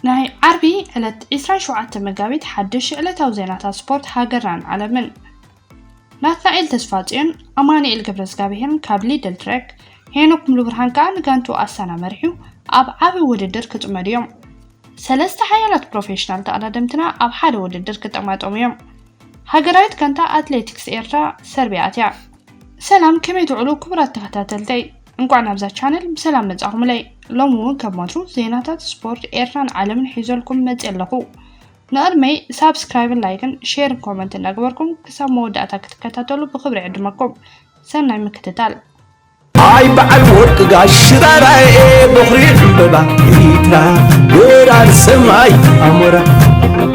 ናይ ዓርቢ ዕለት ዕስራን ሸውዓተን መጋቢት ሓድሽ ዕለታዊ ዜናታት ስፖርት ሃገርናን ዓለምን። ናትናኤል ተስፋጽዮን ኣማኑኤል ገብረዝጋብሄርን ካብ ሊድል ትሬክ፣ ሄኖክ ሙሉብርሃን ከኣ ንጋንቱ ኣስታና መሪሑ ኣብ ዓቢ ውድድር ክጽመዱ እዮም። ሰለስተ ሓያላት ፕሮፌሽናል ተቐዳደምትና ኣብ ሓደ ውድድር ክጠማጠሙ እዮም። ሃገራዊት ጋንታ ኣትሌቲክስ ኤርትራ ሰርብያ ኣትያ። ሰላም፣ ከመይ ትውዕሉ ክቡራት ተኸታተልተይ? እንቋዕ ናብዛ ቻነል ብሰላም መጻኹምለይ። ሎሚ እውን ከም ወትሩ ዜናታት ስፖርት ኤርትራን ዓለምን ሒዘልኩም መጽየ ኣለኹ። ንቕድመይ ሳብስክራይብን ላይክን ሼርን ኮመንት እናገበርኩም ክሳብ መወዳእታ ክትከታተሉ ብኽብሪ ዕድመኩም። ሰናይ ምክትታል። ኣይ በዓል ወርቂ ጋሽ ሽራራኤ በኹሪ ዕምበባ ኤርትራ በራሪ ሰማይ ኣሞራ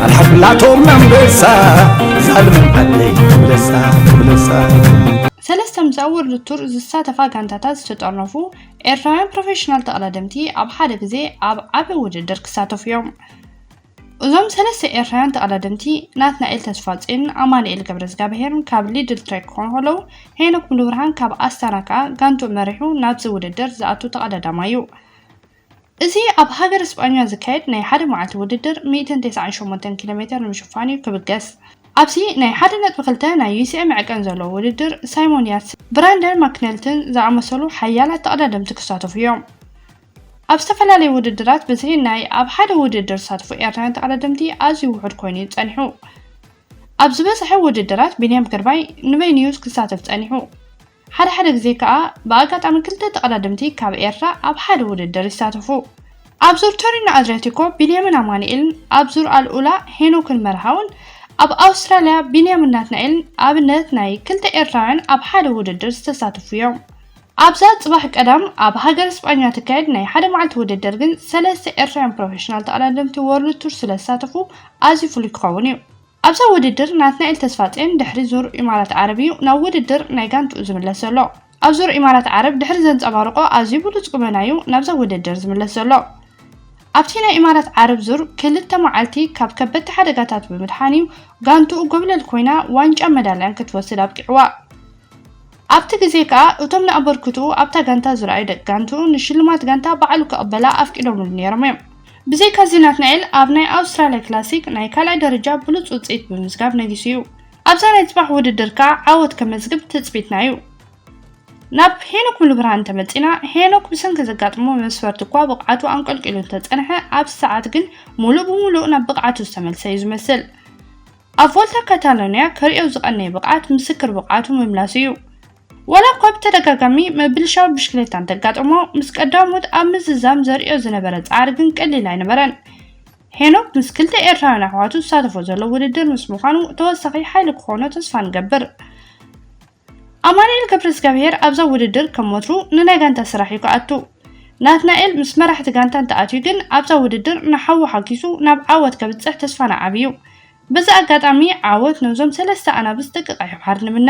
ኣልሓፍላቶም ኣንበሳ ዛልም ዓለይ ብለሳ ብለሳ። ሰለስተ ምስ ኣብ ወርልድ ቱር ዝሳተፋ ጋንታታት ዝተጠርነፉ ኤርትራውያን ፕሮፌሽናል ተቐዳደምቲ ኣብ ሓደ ግዜ ኣብ ዓቢ ውድድር ክሳተፉ እዮም። እዞም ሰለስተ ኤርትራውያን ተቐዳደምቲ ናትናኤል ተስፋጽዮንን ኣማኑኤል ገብረዝጋብሄርን ካብ ሊድል ትሬክ ክኾኑ ከለዉ፣ ሄኖክ ሙሉብርሃን ካብ ኣስታና ከኣ ጋንትኡ መሪሑ ናብዚ ውድድር ዝኣቱ ተቐዳዳማይ እዩ። እዚ ኣብ ሃገረ ስጳኛ ዝካየድ ናይ ሓደ መዓልቲ ውድድር ሚእትን ተስዓን ሸሞንተን ኪሎ ሜተር ንምሽፋን እዩ ክብገስ። ኣብዚ ናይ ሓደ ነጥቢ ክልተ ናይ ዩ ሲ ኤ መዐቀን ዘለዎ ውድድር ሳይሞን ያትስ፣ ብራንደን ማክነልትን ዝኣመሰሉ ሓያላት ተቐዳደምቲ ክሳተፉ እዮም። ኣብ ዝተፈላለዩ ውድድራት ብዝሒ ናይ ኣብ ሓደ ውድድር ዝሳተፉ ኤርትራውያን ተቐዳደምቲ ኣዝዩ ውሑድ ኮይኑ እዩ ጸኒሑ። ኣብ ዝበዝሐ ውድድራት ቢንያም ግርማይ ንቬኒዩስ ክሳተፍ ጸኒሑ። ሓደ ሓደ ግዜ ከኣ ብኣጋጣሚ ክልተ ተቐዳደምቲ ካብ ኤርትራ ኣብ ሓደ ውድድር ይሳተፉ። ኣብ ዙር ቶሪኖ ኣትሌቲኮ ቢንያምን ኣማኑኤልን፣ ኣብ ዙር ኣልኡላ ሄኖክን መርሃውን፣ ኣብ ኣውስትራልያ ቢንያምን ናትናኤልን ኣብነት ናይ ክልተ ኤርትራውያን ኣብ ሓደ ውድድር ዝተሳተፉ እዮም። ኣብዛ ጽባሕ ቀዳም ኣብ ሃገር ስጳኛ ትካየድ ናይ ሓደ መዓልቲ ውድድር ግን ሰለስተ ኤርትራውያን ፕሮፌሽናል ተቐዳደምቲ ወርልድ ቱር ስለ ዝሳተፉ ኣዝዩ ፍሉይ ክኸውን እዩ። ኣብዛ ውድድር ናትናኤል ተስፋጽዮን ድሕሪ ዙር ኢማራት ዓረብ እዩ ናብ ውድድር ናይ ጋንትኡ ዝምለስ ዘሎ። ኣብ ዙር ኢማራት ዓረብ ድሕሪ ዘንጸባርቆ ኣዝዩ ብሉጽ ቁመና እዩ ናብዛ ውድድር ዝምለስ ዘሎ። ኣብቲ ናይ ኢማራት ዓረብ ዙር ክልተ መዓልቲ ካብ ከበድቲ ሓደጋታት ብምድሓን እዩ ጋንትኡ ጎብለል ኮይና ዋንጫ መዳልያን ክትወስድ ኣብቂዕዋ። ኣብቲ ግዜ ከኣ እቶም ንኣበርክትኡ ኣብታ ጋንታ ዝረኣዩ ደቂ ጋንትኡ ንሽልማት ጋንታ ባዕሉ ክቕበላ ኣፍቂዶምሉ ነይሮም እዮም። ብዘይካዚ ናትናኤል ኣብ ናይ ኣውስትራልያ ክላሲክ ናይ ካልኣይ ደረጃ ብሉጽ ውጽኢት ብምዝጋብ ነጊሱ እዩ። ኣብዛ ናይ ጽባሕ ውድድር ከኣ ዓወት ከመዝግብ ትጽቢትና እዩ። ናብ ሄኖክ ሙሉብርሃን እንተመጺና፣ ሄኖክ ብሰንኪ ዘጋጥሞ መስፈርቲ እኳ ብቕዓቱ ኣንቀልቂሉ እንተጸንሐ፣ ኣብዚ ሰዓት ግን ሙሉእ ብሙሉእ ናብ ብቕዓቱ ዝተመልሰ እዩ ዝመስል። ኣብ ቮልታ ካታሎንያ ከርእዮ ዝቐነየ ብቕዓት ምስክር ብቕዓቱ ምምላሱ እዩ። ዋላ እኳ ብተደጋጋሚ ምብልሻው ብሽክሌታ እንተጋጠሞ፣ ምስ ቀዳሞት ኣብ ምዝዛም ዘርእዮ ዝነበረ ጻዕሪ ግን ቀሊል ኣይነበረን። ሄኖክ ምስ ክልተ ኤርትራውያን ኣሕዋቱ ዝሳተፎ ዘሎ ውድድር ምስ ምዃኑ ተወሳኺ ሓይሊ ክኾኖ ተስፋ ንገብር። ኣማኑኤል ገብረዝጋብሄር ኣብዛ ውድድር ከም ወትሩ ንናይ ጋንታ ስራሕ እዩ ክኣቱ። ናትናኤል ምስ መራሕቲ ጋንታ እንተኣትዩ ግን ኣብዛ ውድድር ንሓዉ ሓጊሱ ናብ ዓወት ከብጽሕ ተስፋና ዓቢ እዩ። በዚ ኣጋጣሚ ዓወት ነዞም ሰለስተ ኣናብስ ደቂ ቀይሕ ባሕሪ ንምነ።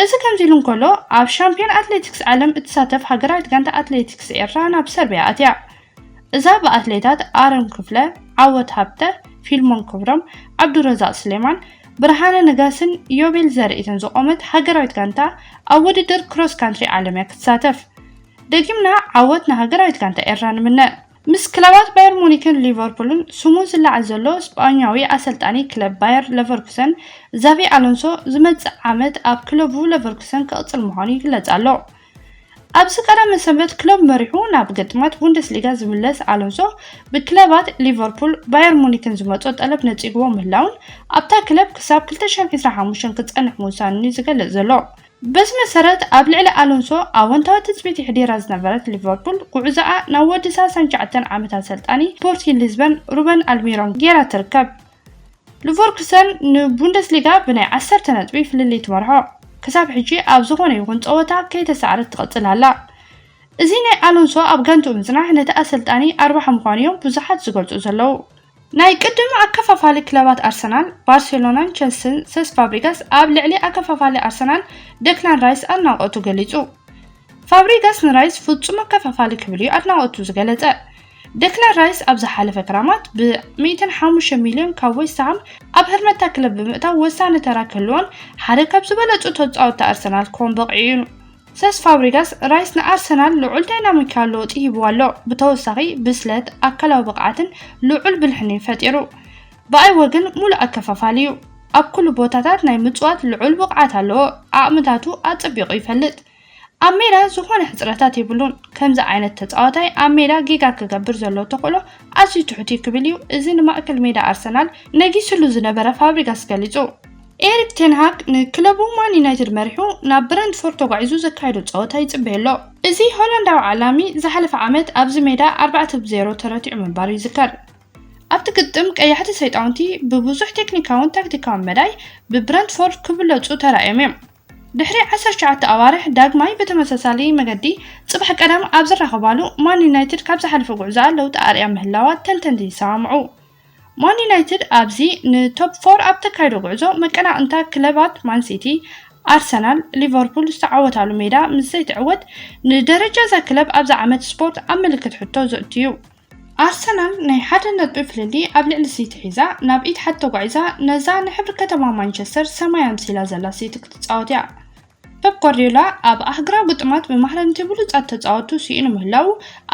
እዚ ከምዚ ኢሉ እንከሎ፣ ኣብ ሻምፒዮን ኣትሌቲክስ ዓለም እትሳተፍ ሃገራዊት ጋንታ ኣትሌቲክስ ኤርትራ ናብ ሰርብያ ኣትያ። እዛ ብኣትሌታት ኣረም ክፍለ፣ ዓወት ሃብተ፣ ፊልሞን ክብሮም፣ ዓብዱረዛቕ ስሌማን፣ ብርሃነ ነጋስን ዮቤል ዘርእትን ዝቖመት ሃገራዊት ጋንታ ኣብ ውድድር ክሮስ ካንትሪ ዓለም እያ ክትሳተፍ። ደጊምና ዓወት ንሃገራዊት ጋንታ ኤርትራ ንምነ። ምስ ክለባት ባየር ሙኒክን ሊቨርፑልን ስሙ ዝለዓል ዘሎ ስጳኛዊ ኣሰልጣኒ ክለብ ባየር ለቨርኩሰን ዛቪ ኣሎንሶ ዝመጽእ ዓመት ኣብ ክለቡ ለቨርኩሰን ክቕጽል ምዃኑ ይግለጽ ኣሎ። ኣብዚ ቀዳመ ሰንበት ክለብ መሪሑ ናብ ግጥማት ቡንደስሊጋ ዝምለስ ኣሎንሶ ብክለባት ሊቨርፑል፣ ባየር ሙኒክን ዝመጾ ጠለብ ነጺግዎ ምህላውን ኣብታ ክለብ ክሳብ ክልተ ሽሕን ዕስራን ሓሙሽተን ክጸንሕ ምውሳኑን እዩ ዝገልጽ ዘሎ። በዚ መሰረት ኣብ ልዕሊ ኣሎንሶ ኣወንታዊ ትጽቢት የሕዲራ ዝነበረት ሊቨርፑል ጉዕዞኣ ናብ ወዲ ሰላሳን ትሽዓተን ዓመት ኣሰልጣኒ ስፖርቲንግ ሊዝበን ሩበን ኣልሚሮም ጌራ ትርከብ። ሊቨርኩሰን ንቡንደስሊጋ ብናይ ዓሰርተ ነጥቢ ፍልልይ ትመርሖ። ክሳብ ሕጂ ኣብ ዝኾነ ይኹን ጸወታ ከይተሳዕረት ትቐጽል ኣላ። እዚ ናይ ኣሎንሶ ኣብ ጋንትኡ ምጽናሕ ነቲ ኣሰልጣኒ ኣርባሓ ምዃኑ እዮም ብዙሓት ዝገልጹ ዘለዉ። ናይ ቅድም ኣከፋፋሊ ክለባት ኣርሰናል፣ ባርሴሎናን ቸልሲን ሰስ ፋብሪጋስ ኣብ ልዕሊ ኣከፋፋሊ ኣርሰናል ደክላን ራይስ ኣድናቖቱ ገሊጹ። ፋብሪጋስ ንራይስ ፍጹም ኣከፋፋሊ ክብል እዩ ኣድናቖቱ ዝገለጸ። ደክላን ራይስ ኣብ ዝሓለፈ ክራማት ብ ሚእትን ሓሙሽተ ሚልዮን ካብ ዌስትሃም ኣብ ህርመታ ክለብ ብምእታው ወሳኒ ተራ ክህልዎን ሓደ ካብ ዝበለጹ ተጻወትቲ ኣርሰናል ክኾን በቒዑ እዩ። ሰስ ፋብሪጋስ ራይስ ንኣርሰናል ልዑል ዳይናሚካዊ ለውጢ ሂብዋ ኣሎ። ብተወሳኺ ብስለት፣ ኣካላዊ ብቕዓትን ልዑል ብልሕን እዩ ፈጢሩ። ብኣይ ወገን ሙሉእ ኣከፋፋሊ እዩ። ኣብ ኩሉ ቦታታት ናይ ምጽዋት ልዑል ብቕዓት ኣለዎ። ዓቕምታቱ ኣጸቢቑ ይፈልጥ። ኣብ ሜዳ ዝኾነ ሕጽረታት የብሉን። ከምዚ ዓይነት ተጻዋታይ ኣብ ሜዳ ጌጋ ክገብር ዘለዎ ተኽእሎ ኣዝዩ ትሑት እዩ ክብል እዩ እዚ ንማእከል ሜዳ ኣርሰናል ነጊስሉ ዝነበረ ፋብሪጋስ ገሊጹ። ኤሪክ ቴንሃግ ንክለቡ ማን ዩናይትድ መሪሑ ናብ ብረንትፎርድ ተጓዒዙ ዘካየዶ ጸወታ ይጽበዮ ኣሎ። እዚ ሆላንዳዊ ዓላሚ ዝሓለፈ ዓመት ኣብዚ ሜዳ ኣርባዕተ ብ ዜሮ ተረቲዑ ምንባሩ ይዝከር። ኣብቲ ግጥም ቀያሕቲ ሰይጣውንቲ ብብዙሕ ቴክኒካውን ታክቲካውን መዳይ ብብረንትፎርድ ክብለጹ ተራእዮም እዮም። ድሕሪ ዓሰርተ ትሽዓተ ኣዋርሕ ዳግማይ ብተመሳሳሊ መገዲ ጽባሕ ቀዳም ኣብ ዝራኸባሉ ማን ዩናይትድ ካብ ዝሓለፈ ጉዕዞኣ ለውጢ ኣርእያ ምህላዋ ተንተንቲ ይሰማምዑ። ማን ዩናይትድ ኣብዚ ንቶፕ ፎር ኣብ ተካይዶ ጉዕዞ መቀናቕንታ ክለባት ማን ሲቲ፣ ኣርሰናል፣ ሊቨርፑል ዝተዓወታሉ ሜዳ ምስ ዘይትዕወት ንደረጃ እዛ ክለብ ኣብዚ ዓመት ስፖርት ኣብ ምልክት ሕቶ ዘእቱ እዩ። ኣርሰናል ናይ ሓደ ነጥቢ ፍልልይ ኣብ ልዕሊ ሲቲ ሒዛ ናብ ኢትሓድ ተጓዒዛ ነዛ ንሕብሪ ከተማ ማንቸስተር ሰማይ ኣምሲላ ዘላ ሲቲ ክትጻወት እያ። ፔፕ ጓርዲዮላ ኣብ ኣህግራዊ ግጥማት ብማህረምቲ ብሉጻት ተጻወቱ ስኢኑ ምህላዉ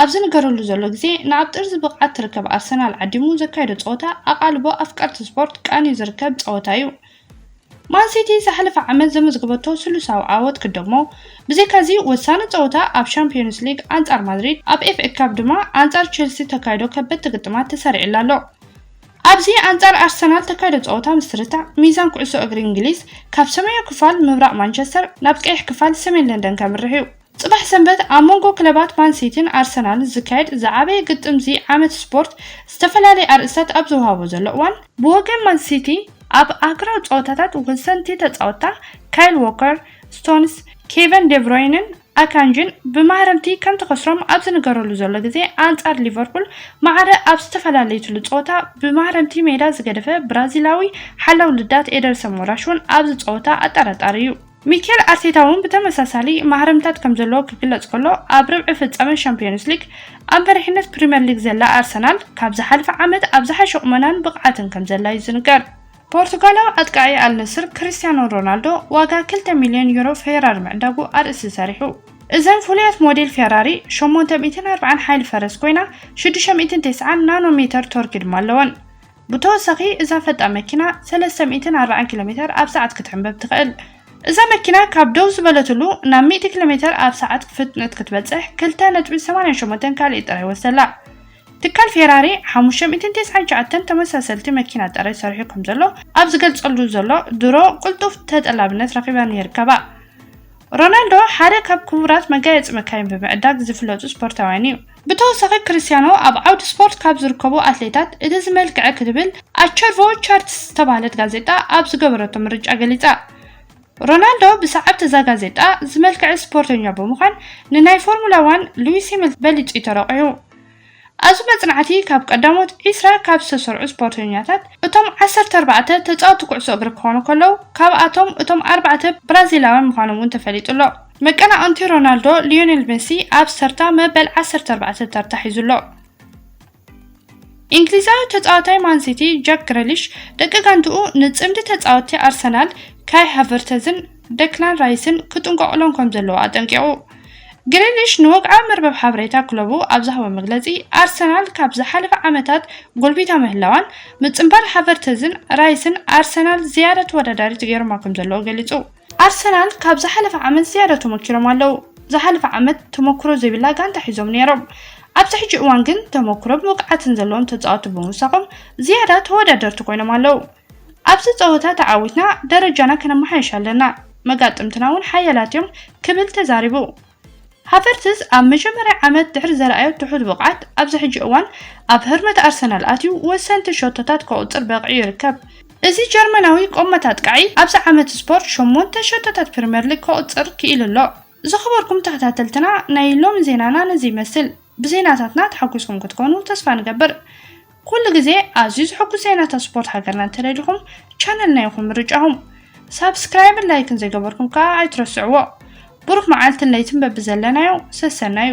ኣብ ዝንገረሉ ዘሎ ግዜ ንኣብ ጥርዚ ብቕዓት ትርከብ ኣርሰናል ዓዲሙ ዘካየዶ ጸወታ ኣቓልቦ ኣፍቀርቲ ስፖርት ቃንዩ ዝርከብ ጸወታ እዩ። ማን ሲቲ ዝሓለፈ ዓመት ዘመዝገበቶ ስሉሳዊ ዓወት ክደግሞ፣ ብዘይካዚ ወሳኒ ጸወታ ኣብ ሻምፒዮንስ ሊግ ኣንጻር ማድሪድ፣ ኣብ ኤፍ ኤ ካፕ ድማ ኣንጻር ቼልሲ ተካይዶ ከበድቲ ግጥማት ተሰሪዕላ ኣሎ። ኣብዚ ኣንጻር ኣርሰናል ተካይዶ ጸወታ ምስ ትርታዕ፣ ሚዛን ኩዕሶ እግሪ እንግሊዝ ካብ ሰማያዊ ክፋል ምብራቕ ማንቸስተር ናብ ቀይሕ ክፋል ሰሜን ለንደን ከምርሕ እዩ። ጽባሕ ሰንበት ኣብ መንጎ ክለባት ማን ሲቲን ኣርሰናልን ዝካየድ ዝዓበየ ግጥም እዚ ዓመት ስፖርት ዝተፈላለዩ ኣርእስታት ኣብ ዝወሃቦ ዘሎ እዋን፣ ብወገን ማን ሲቲ ኣብ ኣህጉራዊ ጸወታታት ወሰንቲ ተጻወትታ ካይል ዎከር፣ ስቶንስ፣ ኬቨን ዴብሮይንን ኣካንጅን ብማህረምቲ ከም ተኸስሮም ኣብ ዝንገረሉ ዘሎ ግዜ፣ ኣንጻር ሊቨርፑል ማዕረ ኣብ ዝተፈላለየትሉ ጸወታ ብማህረምቲ ሜዳ ዝገደፈ ብራዚላዊ ሓላው ልዳት ኤደርሰን ሞራሽ እውን ኣብዚ ጸወታ ኣጠራጣሪ እዩ። ሚኬል ኣርቴታ እውን ብተመሳሳሊ ማህረምታት ከም ዘለዎ ክግለጽ ከሎ፣ ኣብ ርብዒ ፍጻመ ሻምፒዮንስ ሊግ ኣብ መሪሕነት ፕሪምየር ሊግ ዘላ ኣርሰናል ካብ ዝሓለፈ ዓመት ኣብ ዝሓሸ ቁመናን ብቕዓትን ከም ዘላ እዩ ዝንገር። ፖርቱጋላዊ ኣጥቃዒ ኣልነስር ክርስቲያኖ ሮናልዶ ዋጋ ክልተ ሚልዮን ዩሮ ፌራሪ ምዕዳጉ ኣርእስቲ ሰሪሑ። እዘን ፍሉያት ሞዴል ፌራሪ ሸሞንተ ሚእትን ኣርባዓን ሓይሊ ፈረስ ኮይና ሽዱሽተ ሚእትን ተስዓን ናኖ ሜተር ቶርኪ ድማ ኣለወን። ብተወሳኺ እዛ ፈጣን መኪና ሰለስተ ሚእትን ኣርባዓን ኪሎ ሜተር ኣብ ሰዓት ክትሕንበብ ትኽእል። እዛ መኪና ካብ ደው ዝበለትሉ ናብ ሚእቲ ኪሎ ሜተር ኣብ ሰዓት ፍጥነት ክትበጽሕ ክልተ ነጥቢ ሰማንያ ሸሞንተ ካልኢት ጥራይ ወሰላ። ትካል ፌራሪ ሓሙሽተ ሚእትን ተስዓን ትሽዓተን ተመሳሰልቲ መኪና ጥራይ ሰሪሑ ከም ዘሎ ኣብ ዝገልጸሉ ዘሎ ድሮ ቅልጡፍ ተጠላብነት ረኺበን ይርከባ። ሮናልዶ ሓደ ካብ ክቡራት መጋየጺ መካይን ብምዕዳግ ዝፍለጡ ስፖርታውያን እዩ። ብተወሳኺ ክርስቲያኖ ኣብ ዓውዲ ስፖርት ካብ ዝርከቡ ኣትሌታት እቲ ዝመልክዐ ክትብል ኣቸርቮ ቻርትስ ዝተባህለት ጋዜጣ ኣብ ዝገበረቶ ምርጫ ገሊጻ። ሮናልዶ ብሰዓብቲ እዛ ጋዜጣ ዝመልክዐ ስፖርተኛ ብምዃን ንናይ ፎርሙላ ዋን ሉዊስ ሃሚልተን በሊጹ እዩ ተረቑሑ። ኣብዚ መጽናዕቲ ካብ ቀዳሞት ዒስራ ካብ ዝተሰርዑ ስፖርተኛታት እቶም ዓሰርተ ኣርባዕተ ተጻወቲ ኩዕሶ እግሪ ክኾኑ ከለዉ፣ ካብኣቶም እቶም ኣርባዕተ ብራዚላውያን ምዃኖም እውን ተፈሊጡ ኣሎ። መቀናቕንቲ ሮናልዶ ሊዮኔል ሜሲ ኣብ ሰርታ መበል ዓሰርተ ኣርባዕተ ተርታ ሒዙ ኣሎ። እንግሊዛዊ ተጻዋታይ ማን ሲቲ ጃክ ግሪሊሽ ደቂ ጋንትኡ ንጽምዲ ተጻወትቲ ኣርሰናል ካይ ሃቨርተዝን ደክላን ራይስን ክጥንቀቑሎም ከም ዘለዎ ኣጠንቂቑ። ግሪሊሽ ንወግዓዊ መርበብ ሓበሬታ ክለቡ ኣብ ዝሃቦ መግለጺ፣ ኣርሰናል ካብ ዝሓለፈ ዓመታት ጎልቢታ ምህላዋን ምጽንባር ሃቨርተዝን ራይስን ኣርሰናል ዝያዳ ተወዳዳሪት ገይሮማ ከም ዘለዉ ገሊጹ። ኣርሰናል ካብ ዝሓለፈ ዓመት ዝያዳ ተመኪሮም ኣለዉ። ዝሓለፈ ዓመት ተመክሮ ዘይብላ ጋንታ ሒዞም ነይሮም። ኣብዚ ሕጂ እዋን ግን ተመክሮ ብብቕዓትን ዘለዎም ተጻወትቲ ብምውሳኾም ዝያዳ ተወዳደርቲ ኮይኖም ኣለዉ። ኣብዚ ጸወታ ተዓዊትና ደረጃና ከነመሓይሽ ኣለና። መጋጥምትና እውን ሓያላት እዮም ክብል ተዛሪቡ። ሃቨርትዝ ኣብ መጀመርያ ዓመት ድሕሪ ዘርኣዮ ትሑት ብቕዓት፣ ኣብዚ ሕጂ እዋን ኣብ ህርመት ኣርሰናል ኣትዩ ወሰንቲ ሸቶታት ከቑጽር በቒዑ ይርከብ። እዚ ጀርመናዊ ቆመት ኣጥቃዒ ኣብዚ ዓመት ስፖርት ሸሞንተ ሸቶታት ፕሪምየር ሊግ ከቑጽር ክኢሉ ኣሎ። ዝኸበርኩም ተኸታተልትና፣ ናይ ሎሚ ዜናና ነዚ ይመስል። ብዜናታትና ተሓጒስኩም ክትኮኑ ተስፋ ንገብር። ኩሉ ግዜ ኣዝዩ ዘሐጉስ ዜናታት ስፖርት ሃገርና እንተደሊኹም፣ ቻነልና ኢኹም ምርጫኹም። ሳብስክራይብን ላይክን ዘይገበርኩም ከኣ ኣይትረስዕዎ። ብሩኽ መዓልትን ለይትን በብዘለናዮ ሰሰናዩ።